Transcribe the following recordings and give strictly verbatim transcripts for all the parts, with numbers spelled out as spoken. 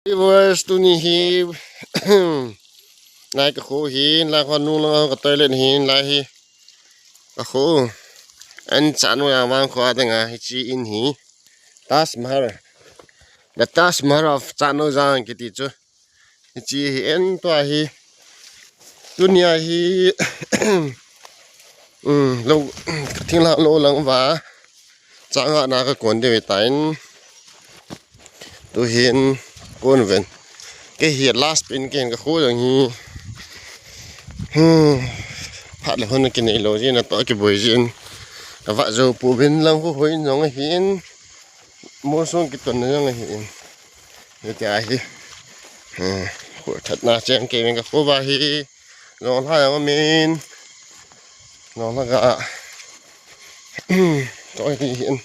Viewers, tuni hi lai ka kho hin, lai kho nung lang ka toilet hin, lai hi ka kho. An cha nu yang vang kho a ding a, hichi in hi Taj Mahal. The Taj Mahal of Chanu Jang kiti chu. Hichi hi en tua hi. Tunia hi um, lo, thing la lo lang va. Changa na ka kon de ve ta in. Tu hin kon ven. Ke hi last pin ken ka kho jang hi. Hmm. Phat le hon ki nei lo jin a to ki boi jin. Ka va jo pu vin lang hu hoi jong hin. Mo song ki ton jong hin. Ni ti a hi. Hmm. Khu that na cheng ke ven ka kho ba hi. Jong la jong min. Jong la ga. Choi ti hin.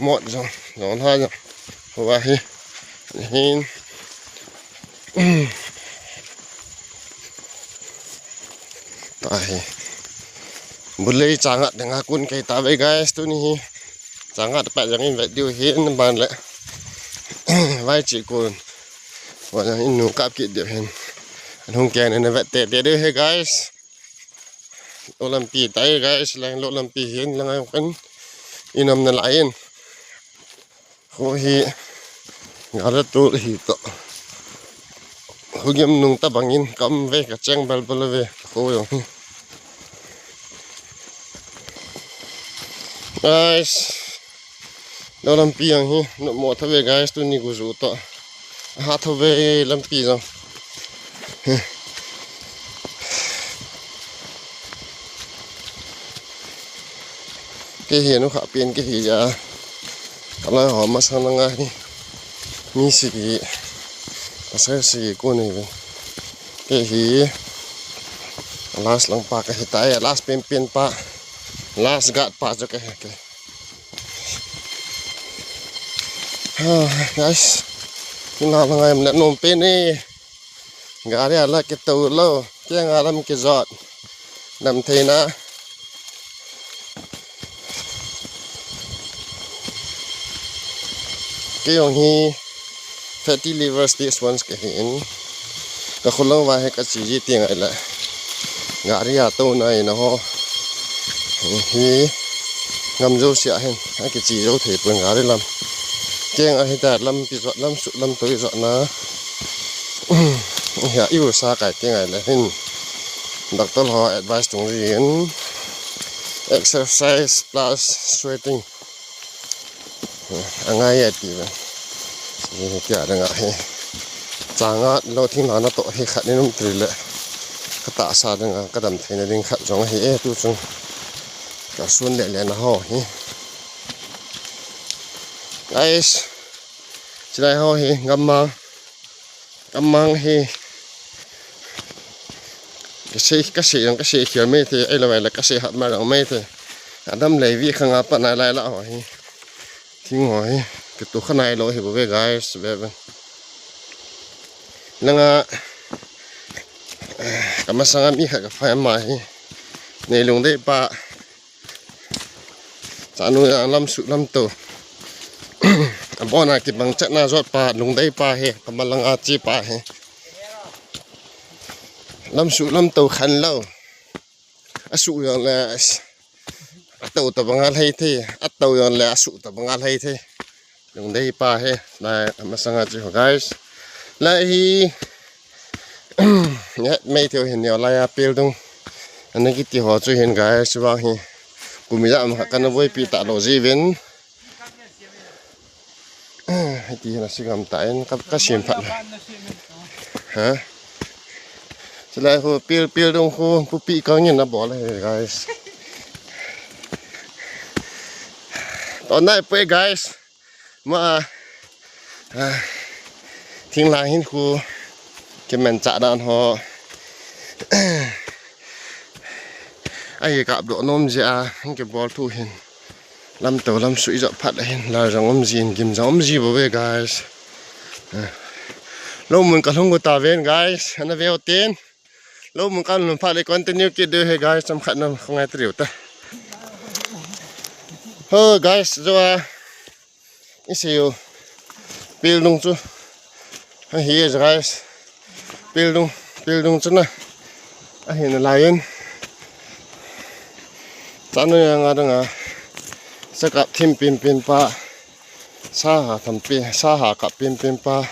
Mot jong, jong la jong. Ho ba hi. Hin. Ta hi. Bulei changa ding a kun kei ta ve guys, tuni hi. Changa ta pa jong in vet diu hin ban le. Vai chi kun. Wa jong in nu kap kit diu hin. An hung keng in vet te te diu hi guys. Lo lampi tai guys, lang lo lampi hin lang ai kan inam na lai in. Khu hi gara tu hi to. Khu gem nung ta bangin kam ve ka cheng bal bal ve khu jong hi. Guys, lo lampi jong hi, no mo tha ve guys, tuni gu ju to. Ha tha ve lampi jong. Ke hi nu kha pin ke hi ja. Kala ho ma sang nga hi. Ni si ki. Pasal si ko ni ve. Ke hi. Last lang pa ka hi tai, last pin pin pa. Last guard pa jo ke ke. Ah, guys. Kina lang ai mna nom pe ni. Gari ala ke to lo. Ke ngalam ke jot. Nam theina. Ke yong hi fatty liver stage one ke hi in. Ka khulang va he ka chi ji ti ngai la. Gari a to nai na ho. Hi ngam jo sia hen. A ke chi jo thei pun gari lam. Keng a hi ta lam pi jot lam su lam to jot na. Hi a i u sa kai ti ngai la hin. Doctor ho advice tung ji in. Exercise plus sweating. Angai a ti ve. Hi tia dang a hi. Changa lo thing la na to hi khat ni num tri le. Ka ta sa dang a ka dam thei na ding khat jong hi e tu chung. Ka sun le le na ho hi. Guys. Chilai ho hi gamma. Gamma hi. Ka sei, ka sei jong, ka sei khial mai te, ai lo ai la ka sei hat ma jong mai te. Adam lei vi khanga pa nai lai la ho hi. Thing ho hi. Ka tu kha nai lo hi bo ve guys, ve ve. Langa, ka masanga mi kha ka fa ma hi. Nei lung dei pa. Chanu a lam su lam to. Abona ki bang chat na jot pa, lung dei pa hi, ka malang a chi pa hi. Lam su lam to khan lo. A su jong le, a to ta banga lhai the, a to jong le, a su ta banga lhai the. Lung dei pa he, na masanga chi ho, guys. La hi, ya, mai theo hin yo la ya pel dung. Ana ki ti ho chu hin, guys, wa hi. Kumi ja ma kana voi pi ta lo ji vin. Hiti hin a si gam ta in ka, ka sim phat. Ha? Chulai ho pel, pel dung ho pu pi ka ngin na bol he, guys. To nai pui, guys. Ma, ah, thing la hin khu, ki men cha dan ho. Ai, ka upload nom je a, hin ki bol thu hin. Lam to, lam su i jot phat hin, la jong um jin, gim jong um ji bo ve, guys. Ah. Lo mun ka lhung ko ta ven, guys. Ana veu ten. Lo mun kan lhun phat le continue kit diu he guys, cham khat na khongai triu ta. Ho guys, jo a. I sei u. Pel dung chu. Ahi guys, pildung, pildung chuna. Ahi na lain. Chanu yang adanga. Sakap thim pin pin pa. Saha thampi, saha kap pin pin pa.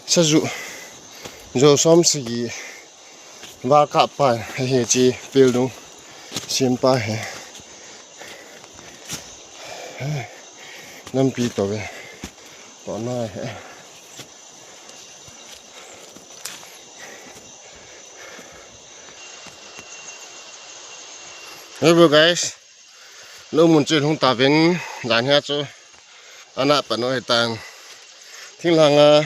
Saju. Jo som sigi. Val kap pa. Ahi chi pildung. Sim pa he. Nampi to ve. To na he. Hello guys. Lou mun chu lhung ta vin jan hia chu. Ana pan o hitan. Thinglhang a.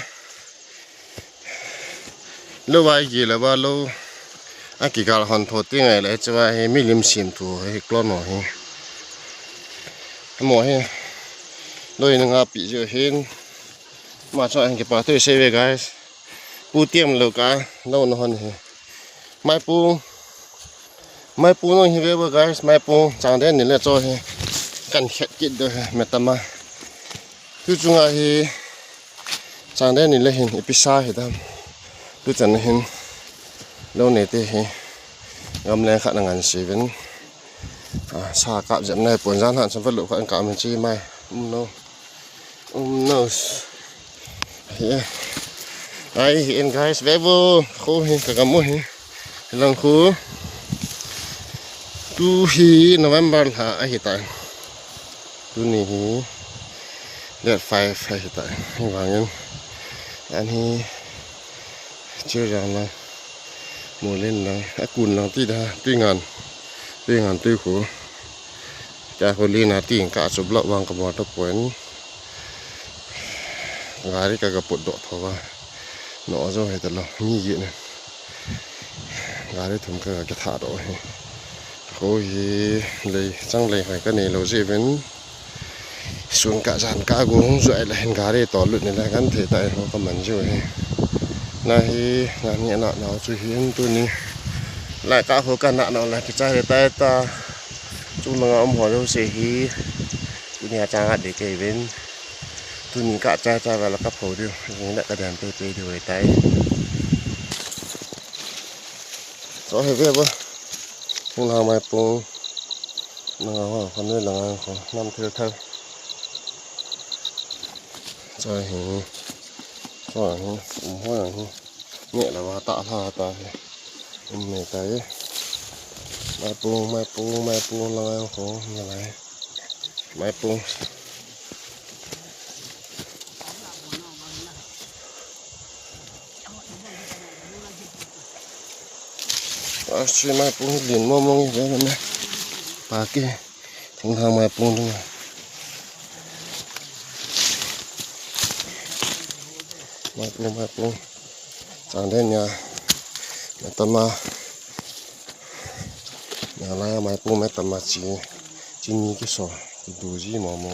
Lou vai gi la ba lou. A kigal hon tho ti ngai le chu va hi milim sim thu hi klon no hi. Mo hi. Lou in nga pi jo hin. Ma chu an kipa tu se ve guys. Pu tiam lou ka lou no hon hi. Maipu. Maipu no hi ve ba guys, maipu chang den ni le cho hi. Kan khet kit do hi metama. Tu chunga hi chang den ni le hin ipisa hi dam. Tu chan hin lou ne te hi. Gam le khat na ngan si vin. Ah, sa kap jep nai pon jan han sam va lou khat kap min chi mai. Um no. Um no. Hi. Ai hi en guys, ve vo. Kho hi ka gam u hi. Lang khu. Tu hi November lha ahi ta. Tuni hi date five ahi ta. Hi vangin. An hi. Chiu jang lang. Molin lang. Akun lang ti da. Tui ngan. Tui ngan tui khu. Cha khu lina ti ka chu block vang ka bol to point. Gari ka ka put do tho va. No jo he ta lo. Mi ye ne. Gari thum ka ka tha do he. Khu hi lei chang lei hoi ka nei lo ji vin. Sun ka jan ka gu hung zuai la hin gari to lut ni la kan thei ta ho ka man ju hi. Na hi, na ni na na chu hin tu ni. La ka ho ka na na la ki cha he ta ta. Chung na nga um ho lo se hi. Tu ni a cha nga de ke vin. Tu ni ka cha cha va la ka pho diu. Ni la ka dan pe pe diu tai. Cho he ve ba. Hung ha mai pung. Na nga ho ka ne la nga ko. Nam thil thal. Chai hi. Chai hi. Um ho yang hi. Nge la va ta la ta hi. Um me ta hi. Mai pung, mai pung, mai pung la ngai ko. Nge la. Mai pung. Asi mai pung lin mo mo nge ne. Pa ke. Thung thang mai pung thung. Mai pung, mai pung. Chang den ya. Metama. Ya la mai pung metama chi. Chi ni ki so. Ki du ji mo mo.